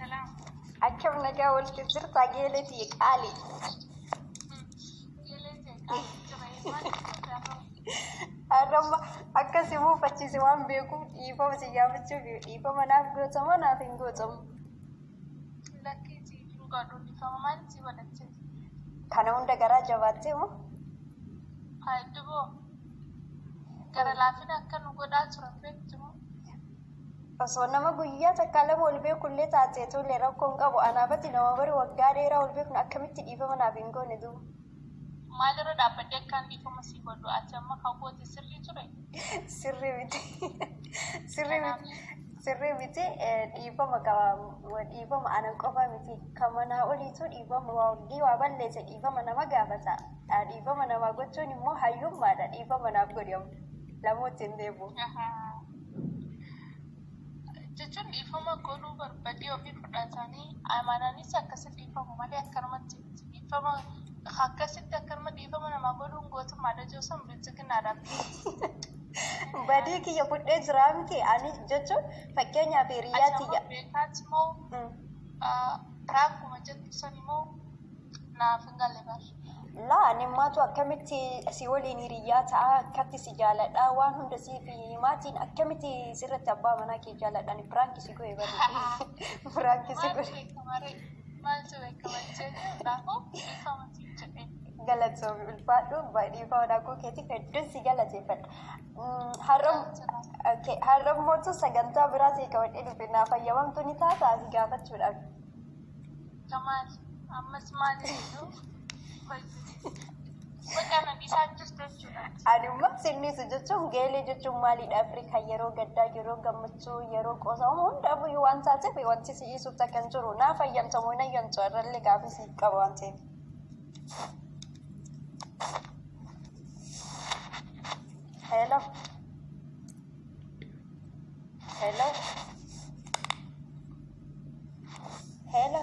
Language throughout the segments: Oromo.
Salaam. Akkam nagaa walitti jirtaa geeletii qaali. Har'amma akka si muufachiise waan beekuuf dhiifama si gaafachuuf dhiifama naaf gootama naaf hin gootamu. Lakkiitii hin godhu dhiifama maaliif si godhatte? Kana hunda garaa jabaattee moo? Faayidiboo gara laafina akka nu godhaa turan beektu moo? Osoo nama guyyaa takka lama ol beekullee taatee tole rakkoo hin qabu. Anaafatti nama bari waggaa dheeraa ol beeknu akkamitti dhiifama naaf hin goone duuba. Maalirra dhaabbadhee akkaan dhiifama si godhu ati amma kan goote sirrii ture? Sirrii miti. Sirrii miti. Sirrii miti dhiifama qaba. Dhiifama ana qofa miti. Kan manaa oliitu dhiifama waa waa balleesse dhiifama nama gaafata. Dhiifama namaa gochuun immoo hayyummaadha. Dhiifama naaf godhi amma. Lamuutti hin deebi'u. Jechuun dhiifama godhuu barbaadee ofii fudhatanii amananiis akkasitti dhiifamu malee akkanumatti dhiifama akkasitti akkanuma dhiifama namaa godhuun gootummaadha joosan bilchiginnaadhaan. Badii kiyya fudhee jira miti ani jechuun fakkeenyaaf hiriyaa Ati amma tiyya. beekaati moo piraankuma jettu san immoo naaf hin galle bar. Laa ani maatu akkamitti si waliin hiriyaa ta'a akkatti si jaaladha waan hunda siif maatiin akkamitti sirratti abbaa manaa kee jaaladha ani piraanki si godhe bari. Piraanki si Maaltu godhe. beekama ree? Maaltu beekama jedhee kanaafuu dhiifama siif jedhee. Galatoomi ulfaadhu dhiifama dhaquu keetiif hedduun si galateeffadha. Har'a mootu sagantaa biraa sii qabadhee dhufe naaf fayyamamtu ni taataa si gaafachuudhaaf. Kamaal ammas maali jedhu bakka na dhiisaa jirtu jechuudha. Anummaa sinnisu jechuun geelee jechuun maalidha? Afrikaa yeroo gaddaa, yeroo gammachuu, yeroo qoosaa hundaafuu waan taateef wanti si dhiisuuf takka hin jiru. Naaf hayyamtamu hin hayyamtu irrallee gaafii siif qaba waan ta'eef. Hello. Hello. Hello.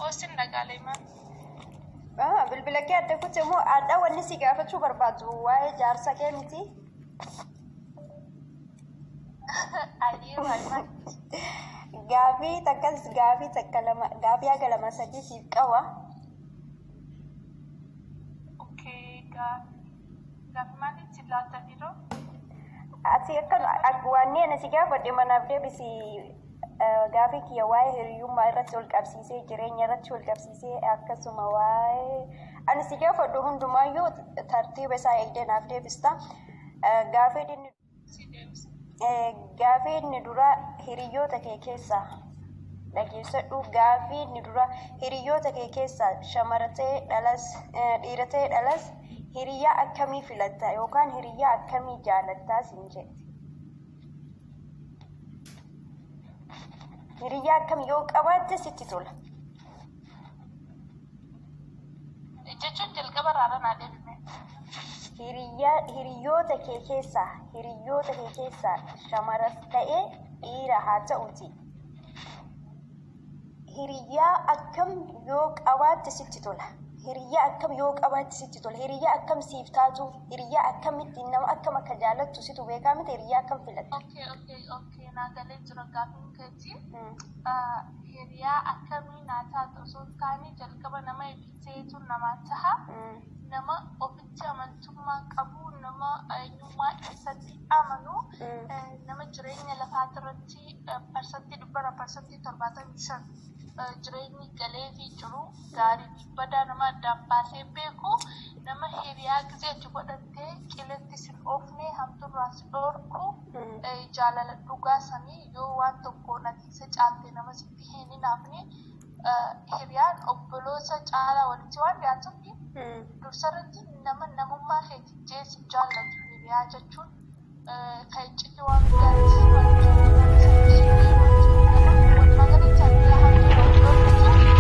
Oosin dhagaalee maal? Bilbila kee adda kutte immoo adda wanni si gaafachuu barbaadu waa'ee jaarsa kee miti. Ayyee waa'ee maal? Gaafii takkas gaafii takka lama gaafii haga lama sadii siif qaba. Okay, gaafii gaafii maalitti laata dhiiroo? Ati akka waan ani si gaafadhe manaaf deebisi gaafii kiyya waa'ee hiriyyummaa irratti wal qabsiisee jireenya irratti wal qabsiisee akkasuma waa'ee ani si gaafadhu hundumaayyuu tartiiba isaa eegdee naaf deebista. Gaafii inni Si deebisa. Gaafii inni dura hiriyoota kee keessaa dhageessadhu. Gaafii inni dura hiriyoota kee keessaa shamara ta'ee dhalas dhiira ta'ee dhalas hiriyaa akkamii filatta yookaan hiriyaa akkamii jaalattaa siin jedhe. Hiriyaa akkam yoo qabaatte sitti tola? Jechuun jalqaba irraa naa deebime. Hiriyaa hiriyoota kee keessaa shamaras ta'ee dhiira haa ta'uti. Hiriyaa akkam yoo qabaatte sitti tola? Hiriyaa akkam yoo qabaatte sitti tola? Hiriyaa akkam siif taatu? Hiriyaa akkamitti nama akkam akka jaalattu situ beekaa miti hiriyaa akkam filatta? Okay, naa galee jira gaafiin keetii. Hiriyaa akkamii naa taatu osoo hin taane jalqaba nama ibsiteetu namaa taha. Nama ofitti amantummaa qabu, nama eenyummaa isatti amanu, nama jireenya lafaatirratti 100% 75% jireenyi galeefii jiru gaarii fi badaa nama addaan baasee beeku, nama hiriyaa gizeetti godhattee qiletti sin oofne hamturraa si dhorku, jaalala dhugaa sanii yoo waan tokko ati isa caalte nama sitti hin hinaafne hiriyaan obboloota caalaa walitti waan dhiyaatuuf dursarratti nama namummaa keetii jeesi jaallatu hiriyaa jechuun kan iccitii waan gaarii walumaa galatti hiriyaa hamturraa dhorkutu jireenya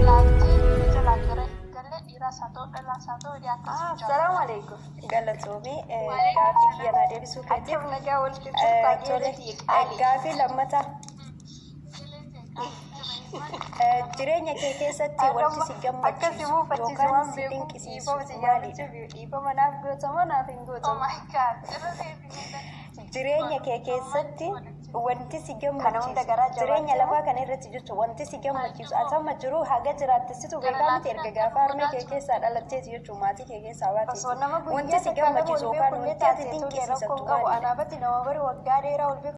laaltee jalaa gara hin galle dhiiraas haa ta'u dhalaas haa ta'u hiriyaa akkasii Salaamu jaallata. alaikum. Galatoomii gaafii kiyya naa deebisuu keetiif. Akkam nagaa walitti jirtaa Tole geeletii qaali. gaafii lammataa jireenya kee keessatti wanti si Akka si gammachiisu muufachiise yookaan waan si beekuuf dinqisiisu dhiifama si maalidha? gaafachuuf dhiifama naaf gootama naaf hin Oh gootamu. my God, irra deebinee. Jireenya kee keessatti wanti si Kana hunda gammachiisu garaa jireenya jabaatee lafaa kana irratti jechuun wanti si gammachiisu ati amma jiru haga jiraatte situ beekaa miti erga gaafa harmee kee keessaa dhalatteeti jechuun maatii kee keessaa Osoo nama baateeti. Wanti guyyaa si takka nama gammachiisu ol yookaan beekullee wanti ati taate tole rakkoon dinqisiifattu qabu maalidha? anaafatti nama bari waggaa dheeraa ol beeku.